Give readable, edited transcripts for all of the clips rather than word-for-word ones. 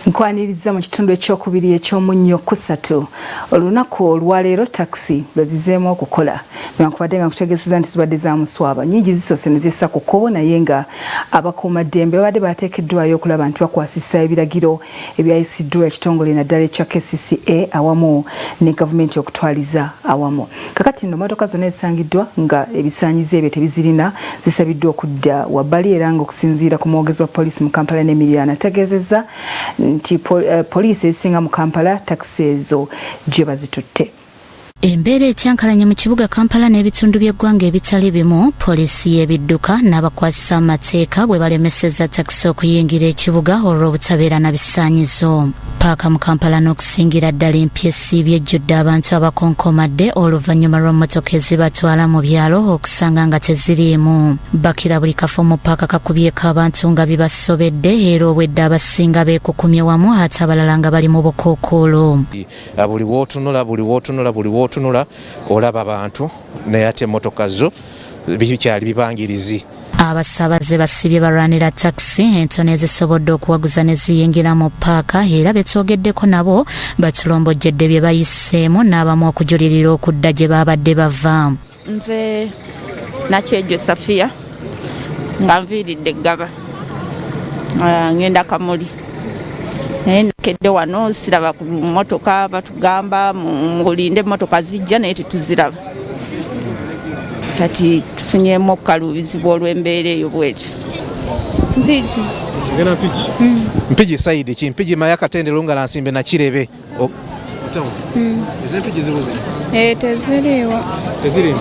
Nkwaniriza mu kitundu ekyokubiri eky'omunnyo kusatu. Olunaku olwaleero takisi lwe zizeemu okukola newankubadde nga nkutegeezezza nti zibadde za muswaba nyingi zisoose ne zessa ku kkubo, naye nga abakuumaddembe babadde bateekeddwayo okulaba nti bakwasisa ebiragiro ebyayisiddwa ekitongole naddala ekya KCCA awamu ne gavumenti okutwaliza awamu. Kakati nno mmotoka zonna ezisangiddwa nga ebisaanyizo ebyo tebizirina zisabiddwa okudda wabbali, era nga okusinziira ku mwogezi wa poliisi mu Kampala n'emiriraano ategeezezza nti poliisi ezisinga mu Kampala takisi ezo gye bazitutte. Embeera ekyankalanye mu kibuga Kampala n'ebitundu by'eggwanga ebitali bimu, poliisi y'ebidduka n'abakwasisa amateeka bwe balemesezza takisi okuyingira ekibuga olw'obutabeera na bisaanyizo. Paaka mu Kampala n'okusingira ddala empya esiibye ejjudde abantu abakonkomadde oluvannyuma lw'emmotoka ezibatwala mu byalo okusanga nga teziriimu. Bakira buli kafo mu paaka kakubyeko abantu nga bibasobedde, era obwedda abasinga beekukumye wamu ate abalala nga bali mu bukookolo. Buli wootunula, buli wootunula, buli wootunula olaba bantu, naye ate emmotoka zo bikyali bibangirizi. Abasaabaze basibye balwanira takisi entono ezisobodde okuwaguza ne ziyingira mu paaka, era betwogeddeko nabo batulombojjedde bye bayiseemu n'abamu okujulirira okudda gye baabadde bava. Nze Nakyejo Safiya, nga nviiridde eggaba, ngenda Kamuli, naye nakedde wano siraba ku mmotoka. Batugamba mulinde emmotoka zijja, naye tetuziraba. Kati tufunyemu okukaluubizibwa olw'embeera eyo bwetyo. Mpigi. Genda Mpigi? Mpigi side ki? Mpigi, Mayaka, Tendero, Ngala, Nsimbe, Nakirebe? Ez'Empigi zibuze? Eh, teziriiwo. Tezirimu?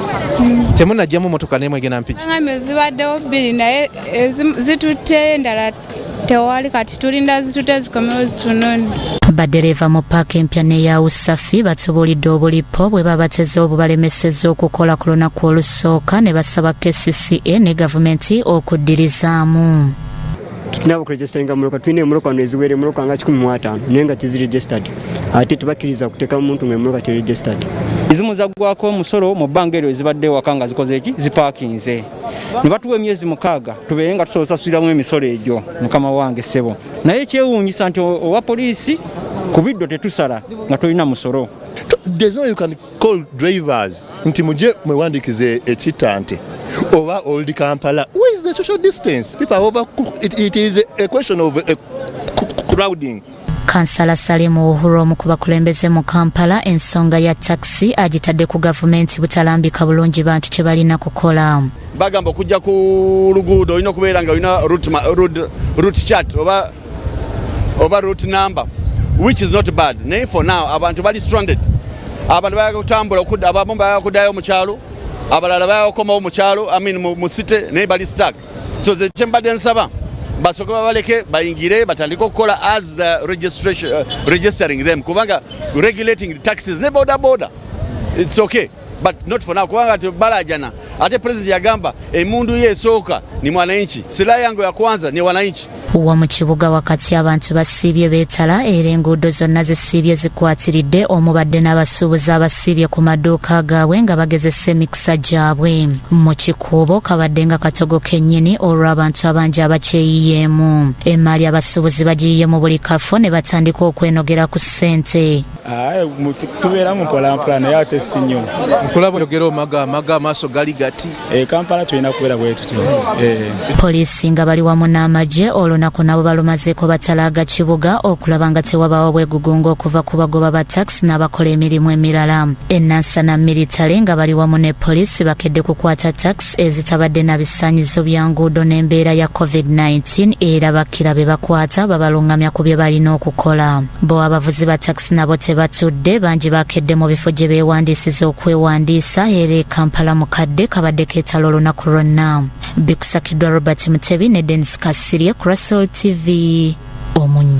Temunajjamu motoka n'emu egenda Mpigi? Ngambye zibaddewo bbiri, naye zitutte, endala tewali. Kati tulinda zitutte zikomewo zitunone. Badereeva mu paaka empya n'eya Usafi batubuulidde obulipo bwe babateze obubalemesezza okukola ku lunaku olusooka, ne basaba KCCA ne gavumenti okuddirizaamu. Tulina okuregisteringa muloka. Tulina emmotoka wano eziwera emmotoka nga 150, naye nga teziri registered, ate tebakkiriza kuteeka muntu nga emmotoka teri registered. Ezimu zaggwako omusolo mu bbanga eryo ezibadde ewaka nga zikoze eki zipaakinze, ne batuwa emyezi 6 tubeere nga tusobola osasuliramu emisolo egyo. Mukama wange ssebo, naye kyewuunyisa nti owa poliisi ku biddo tetusala nga tolina musolo. There's no you can call drivers nti mujje mwewandikize ekitante oba Old Kampala. Where is the social distance? People are over. It is a question of crowding. Kansala Salimu Uhuru, omu ku bakulembeze mu Kampala, ensonga ya takisi agitadde ku gavumenti butalambika bulungi bantu kye balina kukola. Bagamba okujja ku luguudo olina okubeera nga olina route chart oba route number, which is not bad, naye for now abantu bali stranded. Abantu bayagala kutambula okudda, abamu bayagala kuddayo mu kyalo, abalala bayagala kukomawo mu kyalo, I mean mu city, naye bali stuck. So ze kyembadde nsaba, basooke babaleke bayingire batandike okukola as the registration, registering them, kubanga regulating the taxis ne boda boda, it's okay, but not for now, kubanga balajana. Ate president yagamba emundu ye esooka ni mwananchi, silaha yangu ya kwanza ni wananchi. Wa mu kibuga wakati abantu basiibye beetala, era enguudo zonna zisiibye zikwatiridde, omubadde n'abasuubuzi abasiibye ku maduuka gaabwe nga bagezesa emikisa gyabwe. Mu kikuubo kabadde nga katogo kennyini olw'abantu abangi abakyeyiyeemu. Emaali abasuubuzi bagiyiye mu buli kafo ne batandika okwenogera ku ssente. Tubeeramu mpolampola, naye ate si nnyo. Nkulaba oyogera omaga amaga, amaaso gali gati. Kampala tulina kubeera bwe tutyo. Poliisi nga bali wamu n'amagye olunaku nabo balumazeeko batalaaga kibuga okulaba nga tewabaawo bwegugunga okuva ku bagoba ba takisi n'abakola emirimu emirala. Enansana militale nga bali wamu ne poliisi bakedde kukwata takisi ezitabadde na bisaanyizo bya nguudo n'embeera ya COVID-19, era bakkira be bakwata babalungamya ku bye balina okukola. Bo abavuzi ba takisi nabo tebatudde, bangi bakedde mu bifo gye beewandiisiza okwewandiisa, era e Kampala mukadde kabadde keetala olunaku lwonna. Bikusakiddwa Robert Mutebi ne Denis Kasirye ku Russell TV Omunnyo.